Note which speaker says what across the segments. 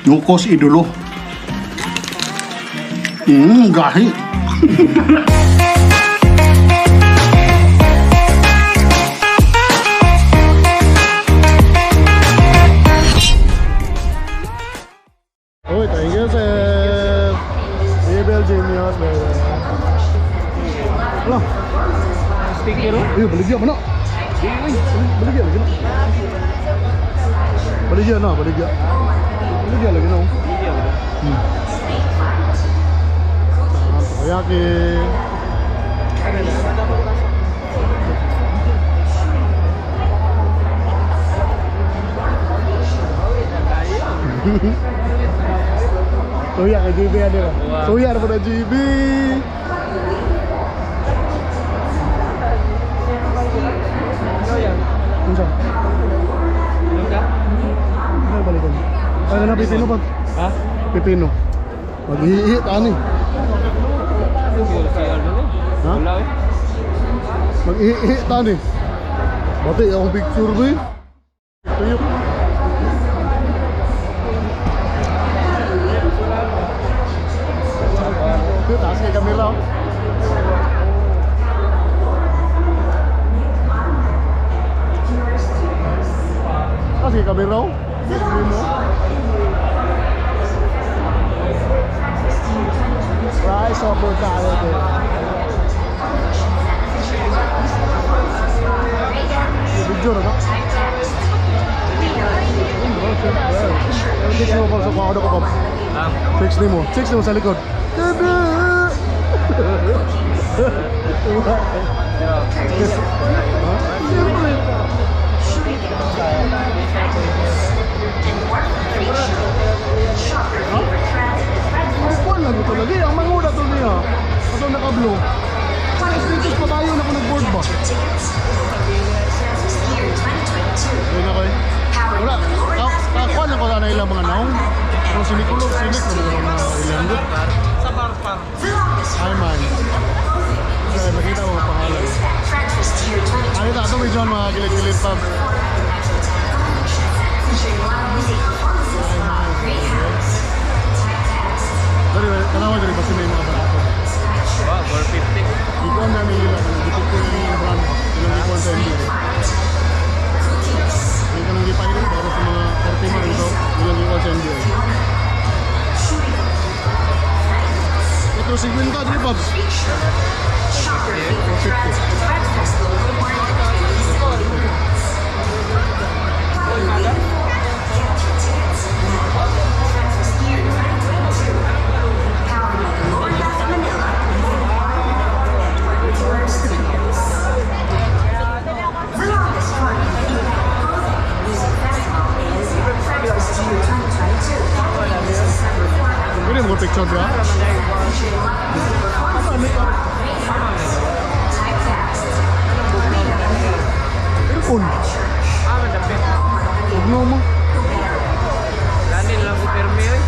Speaker 1: Yukos idolo. Gahi. Uy, thank you, sir. Evil genius, baby. Hala.
Speaker 2: Sticker oh.
Speaker 1: Uy, baligya mo na. Baligya lagi na. Baligya na, baligya. Baligya lagi na. Oh. Takoyaki. Suya kay GB ano ba? Suya na po na GB. Unsa? Ano balikan? Ay, na pipino pa.
Speaker 2: Ha?
Speaker 1: Pipino. Mag-iihi ani. Ha?
Speaker 2: Wala eh.
Speaker 1: Mag-iihi tani. Bati akong picture ba eh. Tuyok. Ito, taas kay camera oh. Taas kay camera oh. Picture mo. Rice over tayo din. Video na ka? Fix mo pa sa kuha ko pa. Fix nimo. Fix nimo sa likod. Tada! Siyempre. Kuwan lang ito lagi. Ang manguda to niya. Ato naka-blue. Sa status pa tayo na kung nag-board ba? Ayun na kayo. Wala. Kakuan lang ko na ilang mga naong. Kung sinikulog, sinik na mga mga ilang good.
Speaker 2: Sa bar pa.
Speaker 1: Ay man. Kaya nakita mo ang pangalan. Ay, ito, ito medyo mga gilid-gilid pa. Dari, tanawa dari kasi may mga barato.
Speaker 2: Wow, 450.
Speaker 1: Ikuan namin nila, gipicture nila yung brand ba? Ilang ikuan sa MD. Hindi ka nang gipairin para sa mga kartima ito, ilang ikuan sa MD. Ito, 50, dali, Pops. 450. Pwede mo picture ba? Aircon.
Speaker 2: Ah, madapit.
Speaker 1: Huwag na mo.
Speaker 2: Lanin lang ko pirmi oy.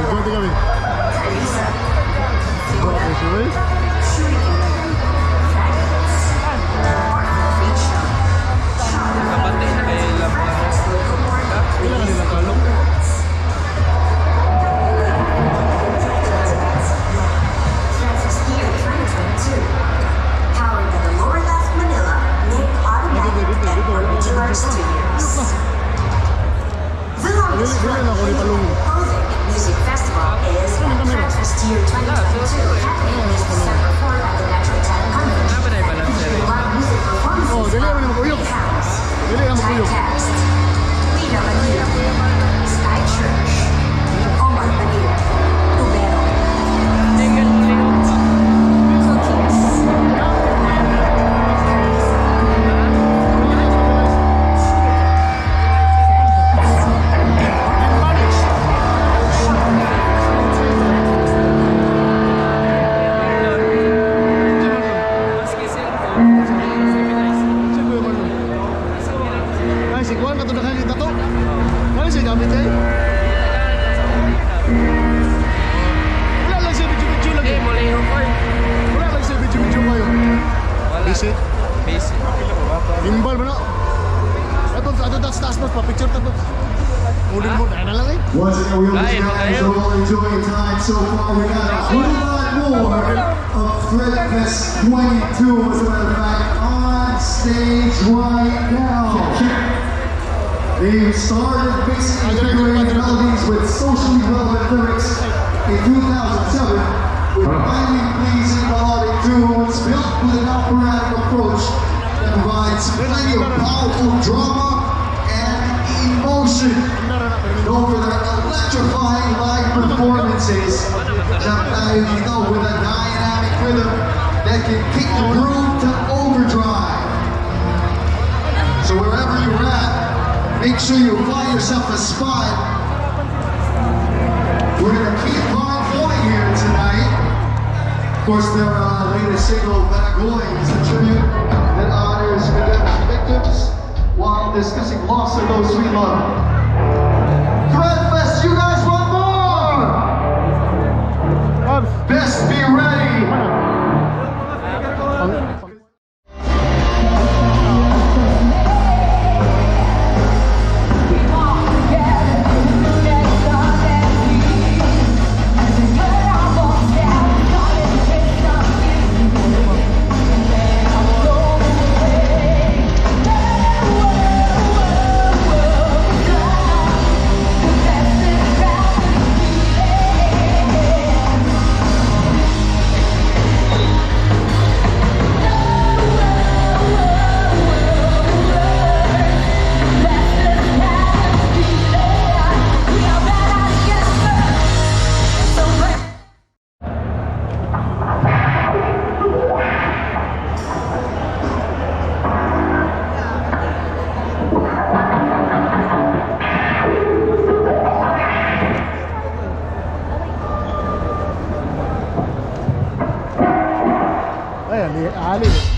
Speaker 1: Ganti kami. Grabe siya, eh.
Speaker 2: Kabante na kay lang ano.
Speaker 1: Ilan ka nilang kalong?
Speaker 3: Powered by the lower left Manila, Nick Automatic
Speaker 1: Dito, dito, dito. Wala
Speaker 3: and
Speaker 1: akong
Speaker 3: Modular
Speaker 1: picture.
Speaker 3: Studios. The longest
Speaker 1: Dili na ako ni Palung.
Speaker 3: Clothing and Music Festival is Fest Year 2022, happening this December 4 at the Metro 10 Convention
Speaker 2: Wala ba na ibalance
Speaker 3: featuring live music performances
Speaker 1: Oh, dili naman makuyog.
Speaker 3: House,
Speaker 1: Dili na makuyog.
Speaker 3: Text, Lina Manila, Sky Church, Omar Manila, Tubero,
Speaker 2: Tingnan mo lihok pa.
Speaker 3: Cookies,
Speaker 2: Maski cellphone, civilized.
Speaker 1: Sino ba yun? Ay, si Juan ka to. Cooling mode, ay na lang eh.
Speaker 4: Once again, we hope that you
Speaker 2: Lain,
Speaker 4: guys
Speaker 2: kayo.
Speaker 4: are all enjoying time so far. We got a whole lot more of Threadfest 22, as a matter of fact, on stage right now. They started mixing integrating melodies with socially relevant lyrics in 2007 with highly pleasing melodic tunes built with an operatic approach that provides plenty of powerful drama and emotion.
Speaker 1: Andar na, pero
Speaker 4: Known for their electrifying live performances, jump tayo dito with a dynamic rhythm that can kick the groove to overdrive. So wherever you're at, make sure you find yourself a spot. We're gonna keep on going here tonight. Of course, their latest single, Banagoy, is a tribute that honors redemption victims while discussing loss of those we love. Threadfest, you guys want more?
Speaker 1: Abs.
Speaker 4: Best be ready.
Speaker 1: Pang, ay, ali, ali.